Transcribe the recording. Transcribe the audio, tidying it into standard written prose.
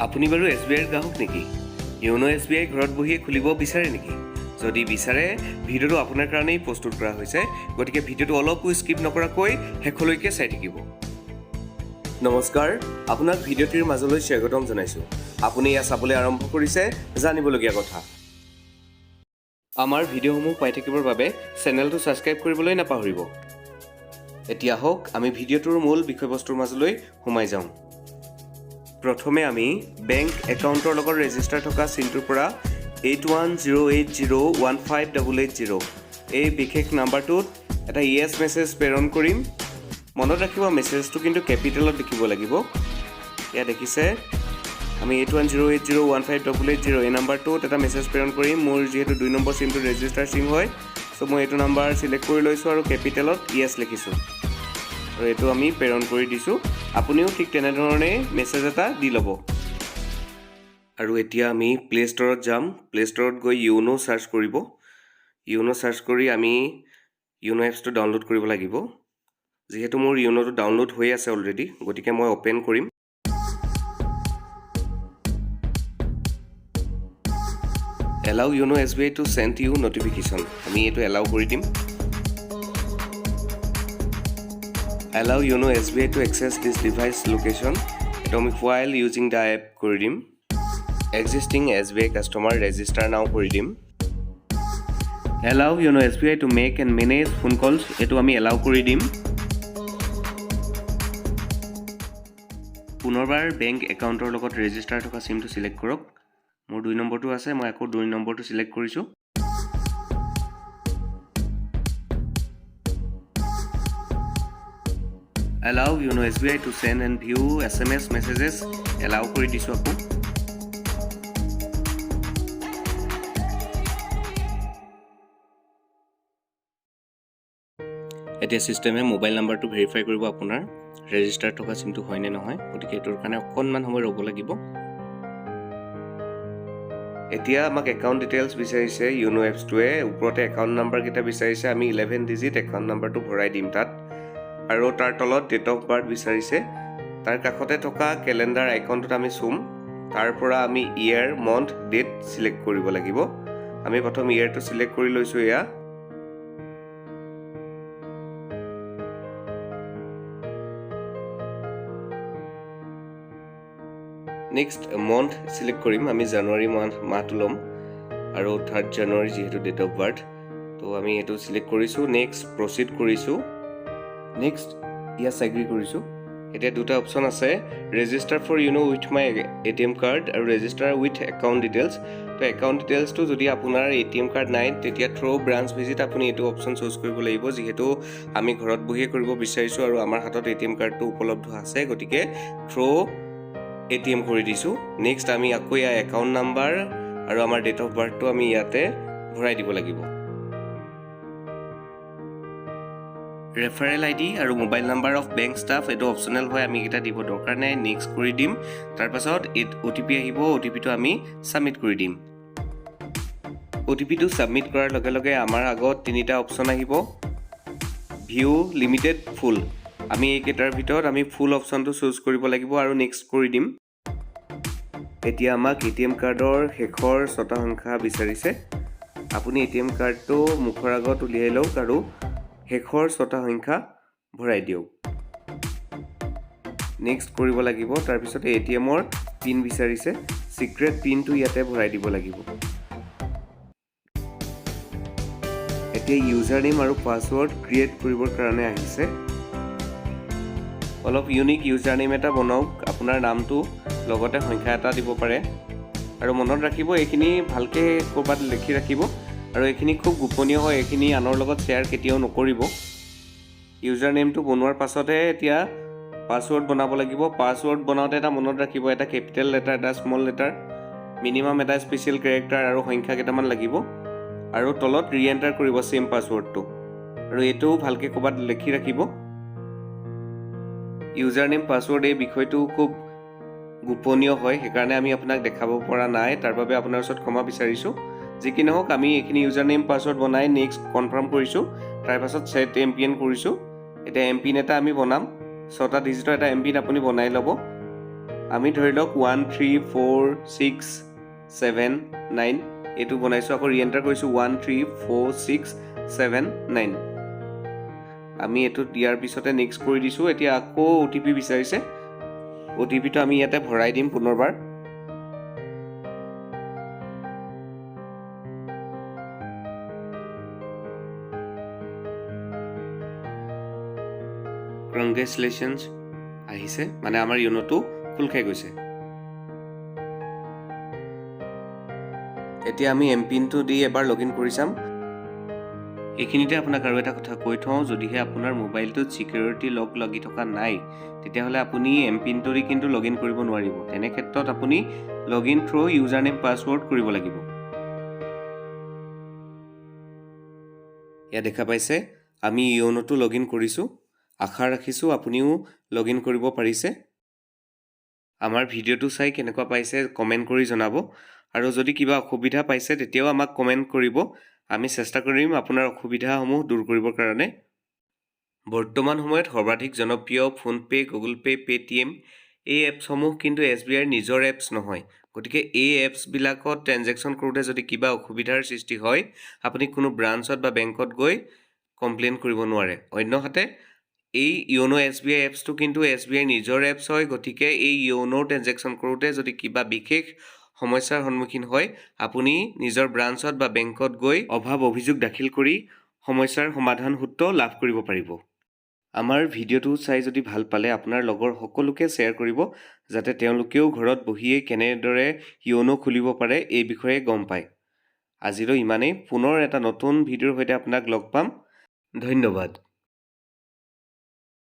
আপুনি বাৰু এছবিআইৰ গ্ৰাহক নেকি? য়োন' এছবিআই ঘৰত বহিয়ে খুলিব বিচাৰে নেকি? যদি বিচাৰে, ভিডিঅ'টো আপোনাৰ কাৰণেই প্ৰস্তুত কৰা হৈছে। গতিকে ভিডিঅ'টো অলপো স্কিপ নকৰাকৈ শেষলৈকে চাই থাকিব। নমস্কাৰ, আপোনাক ভিডিঅ'টিৰ মাজলৈ স্বাগতম জনাইছোঁ। আপুনি এয়া চাবলৈ আৰম্ভ কৰিছে জানিবলগীয়া কথা। আমাৰ ভিডিঅ'সমূহ পাই থাকিবৰ বাবে চেনেলটো ছাবস্ক্ৰাইব কৰিবলৈ নাপাহৰিব। এতিয়া আহক, আমি ভিডিঅ'টোৰ মূল বিষয়বস্তুৰ মাজলৈ সোমাই যাওঁ। প্ৰথমে আমি বেংক একাউণ্টৰ লগত ৰেজিষ্টাৰ থকা চিমটোৰ পৰা 8108015880 এই বিশেষ নাম্বাৰটোত এটা য়েছ মেছেজ প্ৰেৰণ কৰিম। মনত ৰাখিব, মেছেজটো কিন্তু কেপিটেলত লিখিব লাগিব। ইয়াত দেখিছে, আমি 8108015880 এই নাম্বাৰটোত এটা মেছেজ প্ৰেৰণ কৰিম। মোৰ যিহেতু 2 নম্বৰ চিমটো ৰেজিষ্টাৰ চিম হয়, চ' মই এইটো নাম্বাৰ চিলেক্ট কৰি লৈছোঁ আৰু কেপিটেলত য়েছ লিখিছোঁ আৰু এইটো আমি প্ৰেৰণ কৰি দিছোঁ। আপুনিও ঠিক তেনেধৰণে মেছেজ এটা দি ল'ব। আৰু এতিয়া আমি প্লে' ষ্ট'ৰত যাম। প্লে' ষ্ট'ৰত গৈ য়োন' চাৰ্চ কৰিব। য়োন' চাৰ্চ কৰি আমি য়োন' এপছটো ডাউনলোড কৰিব লাগিব। যিহেতু মোৰ য়োন'টো ডাউনলোড হৈ আছে অলৰেডি, গতিকে মই অ'পেন কৰিম। Allow YONO SBI to send you notification, আমি এইটো এলাউ কৰি দিম। Allow YONO SBI to access this device location, এইটো আমি হোৱাইল ইউজিং the app কৰি দিম। Existing SBI customer, register now কৰি দিম। Allow YONO SBI to make and manage phone calls, এইটো আমি এলাউ কৰি দিম। পুনৰবাৰ বেংক একাউণ্টৰ লগত ৰেজিষ্টাৰ থকা চিমটো চিলেক্ট কৰক। মোৰ 2 নম্বৰটো আছে, মই আকৌ 2 নম্বৰটো চিলেক্ট কৰিছোঁ। Allow YONO SBI to send and view SMS messages, allow কৰি দিছোঁ আকৌ। এতিয়া ছিষ্টেমে মোবাইল নাম্বাৰটো ভেৰিফাই কৰিব, আপোনাৰ ৰেজিষ্টাৰ থকা চিমটো হয়নে নহয়। গতিকে এইটোৰ কাৰণে অকণমান সময় ৰ'ব লাগিব। এতিয়া আমাক একাউণ্ট ডিটেইলছ বিচাৰিছে য়োন' এপছটোৱে। ওপৰতে একাউণ্ট নাম্বাৰকেইটা বিচাৰিছে। আমি 11 ডিজিট একাউণ্ট নাম্বাৰটো ভৰাই দিম তাত। আৰু তাৰ তলত ডেট অফ বাৰ্থ বিচাৰিছে। তাৰ কাষতে থকা কেলেণ্ডাৰ আইকনটোত আমি চুম। তাৰ পৰা আমি ইয়েৰ, মন্থ, ডেট চিলেক্ট কৰিব লাগিব। আমি প্ৰথম ইয়েৰটো চিলেক্ট কৰি লৈছোঁ এয়া। নেক্সট মন্থ চিলেক্ট কৰিম। আমি জানুৱাৰী মান্থ, মাহটো ল'ম আৰু 3 জানুৱাৰী যিহেতু ডেট অফ বাৰ্থ, ত' আমি এইটো চিলেক্ট কৰিছোঁ। নেক্সট প্ৰচিড কৰিছোঁ। নেক্সট য়েছ, এগ্ৰি কৰিছোঁ। এতিয়া দুটা অপশ্যন আছে, register for YONO with my ATM card আৰু ৰেজিষ্টাৰ উইথ একাউণ্ট ডিটেইলছ। ত' একাউণ্ট ডিটেইলছটো যদি আপোনাৰ এটিএম কাৰ্ড নাই, তেতিয়া থ্ৰ' ব্ৰাঞ্চ ভিজিট আপুনি এইটো অপশ্যন চুজ কৰিব লাগিব। যিহেতু আমি ঘৰত বহিয়ে কৰিব বিচাৰিছোঁ আৰু আমাৰ হাতত এটিএম কাৰ্ডটো উপলব্ধ আছে, গতিকে থ্ৰ' এটিএম কৰি দিছোঁ। নেক্সট আমি আকৌ ইয়াৰ একাউণ্ট নাম্বাৰ আৰু আমাৰ ডেট অফ বাৰ্থটো আমি ইয়াতে ভৰাই দিব লাগিব। ৰেফাৰেল আইডি আৰু mobile number of bank staff, এইটো অপশ্যনেল হয়, আমি এইকেইটা দিব দৰকাৰ নাই। নেক্সট কৰি দিম। তাৰপাছত এই অ'টিপি আহিব। অ'টিপিটো আমি ছাবমিট কৰি দিম। অ'টিপিটো ছাবমিট কৰাৰ লগে লগে আমাৰ আগত তিনিটা অপশ্যন আহিব, ভিউ, লিমিটেড, ফুল। আমি এইকেইটাৰ ভিতৰত আমি ফুল অপশ্যনটো চুজ কৰিব লাগিব আৰু নেক্সট কৰি দিম। এতিয়া আমাক এটিএম কাৰ্ডৰ শেষৰ ছটা সংখ্যা বিচাৰিছে। আপুনি এটিএম কাৰ্ডটো মুখৰ আগত উলিয়াই লওক আৰু শেষৰ ছটা সংখ্যা ভৰাই দিয়ক। নেক্সট কৰিব লাগিব। তাৰপিছত এটিএমৰ পিন বিচাৰিছে। ছিক্ৰেট পিনটো ইয়াতে ভৰাই দিব লাগিব। এতিয়া ইউজাৰ নেম আৰু পাছৱৰ্ড ক্ৰিয়েট কৰিবৰ কাৰণে আহিছে। অলপ ইউনিক ইউজাৰ নেম এটা বনাওক। আপোনাৰ নামটো লগতে সংখ্যা এটা দিব পাৰে। আৰু মনত ৰাখিব, এইখিনি ভালকৈ ক'ৰবাত লিখি ৰাখিব আৰু এইখিনি খুব গোপনীয় হয়। এইখিনি আনৰ লগত শ্বেয়াৰ কেতিয়াও নকৰিব। ইউজাৰ নেমটো বনোৱাৰ পাছতহে এতিয়া পাছৱৰ্ড বনাব লাগিব। পাছৱৰ্ড বনাওঁতে এটা মনত ৰাখিব, এটা কেপিটেল লেটাৰ, এটা স্মল লেটাৰ, মিনিমাম এটা স্পেচিয়েল কেৰেক্টাৰ আৰু সংখ্যা কেইটামান লাগিব। আৰু তলত ৰি এণ্টাৰ কৰিব ছেইম পাছৱৰ্ডটো আৰু এইটোও ভালকৈ ক'ৰবাত লিখি ৰাখিব। ইউজাৰ নেম, পাছৱৰ্ড এই বিষয়টো খুব গোপনীয় হয়, সেইকাৰণে আমি আপোনাক দেখাব পৰা নাই। তাৰ বাবে আপোনাৰ ওচৰত ক্ষমা বিচাৰিছোঁ। যি কি নহওক, আমি এইখিনি ইউজাৰ নেম, পাছৱৰ্ড বনাই নেক্সট কনফাৰ্ম কৰিছোঁ। তাৰপাছত ছেট এম পি এন কৰিছোঁ। এতিয়া এম পিন এটা আমি বনাম। ছটা ডিজিটৰ এটা এম পিন আপুনি বনাই ল'ব। আমি ধৰি লওক 134679 এইটো বনাইছোঁ। আকৌ ৰি-এণ্টাৰ কৰিছোঁ 134679। আমি এইটো দিয়াৰ পিছতে নেক্সট কৰি দিছোঁ। এতিয়া আকৌ অ'টিপি বিচাৰিছে। অ'টিপিটো আমি ইয়াতে ভৰাই দিম পুনৰবাৰ। কংগ্ৰেচুলেশ্যনছ আহিছে, মানে আমাৰ য়ন'টো খোল খাই গৈছে। এতিয়া আমি এম পিনটো দি এবাৰ লগ ইন কৰি চাম। এইখিনিতে আপোনাক আৰু এটা কথা কৈ থওঁ, যদিহে আপোনাৰ মোবাইলটোত ছিকিউৰিটি লক লাগি থকা নাই, তেতিয়াহ'লে আপুনি এম পিনটো দি কিন্তু লগ ইন কৰিব নোৱাৰিব। তেনে ক্ষেত্ৰত আপুনি log in through user name password কৰিব লাগিব। ইয়াত দেখা পাইছে, আমি য়ন'টো লগ ইন কৰিছোঁ। আশা ৰাখিছোঁ আপুনিও লগ ইন কৰিব পাৰিছে। আমাৰ ভিডিঅ'টো চাই কেনেকুৱা পাইছে কমেণ্ট কৰি জনাব আৰু যদি কিবা অসুবিধা পাইছে, তেতিয়াও আমাক কমেণ্ট কৰিব। আমি চেষ্টা কৰিম আপোনাৰ অসুবিধাসমূহ দূৰ কৰিবৰ কাৰণে। বৰ্তমান সময়ত সৰ্বাধিক জনপ্ৰিয় ফোনপে', গুগল পে', পে'টিএম, এই এপছসমূহ কিন্তু এছবিআইৰ নিজৰ এপছ নহয়। গতিকে এই এপছবিলাকত ট্ৰেনজেকশ্যন কৰোঁতে যদি কিবা অসুবিধাৰ সৃষ্টি হয়, আপুনি কোনো ব্ৰাঞ্চত বা বেংকত গৈ কমপ্লেইন কৰিব নোৱাৰে। অন্যহাতে এই য়ন' এছবিআই এপছটো কিন্তু এছবিআইৰ নিজৰ এপছ হয়। গতিকে এই য়ন' ট্ৰেনজেকশ্যন কৰোঁতে যদি কিবা বিশেষ সমস্যাৰ সন্মুখীন হয়, আপুনি নিজৰ ব্ৰাঞ্চত বা বেংকত গৈ অভাৱ অভিযোগ দাখিল কৰি সমস্যাৰ সমাধান সূত্ৰ লাভ কৰিব পাৰিব। আমাৰ ভিডিঅ'টো চাই যদি ভাল পালে, আপোনাৰ লগৰ সকলোকে শ্বেয়াৰ কৰিব, যাতে তেওঁলোকেও ঘৰত বহিয়েই কেনেদৰে য়ন' খুলিব পাৰে এই বিষয়ে গম পায়। আজিলৈ ইমানেই। পুনৰ এটা নতুন ভিডিঅ'ৰ সৈতে আপোনাক লগ পাম। ধন্যবাদ।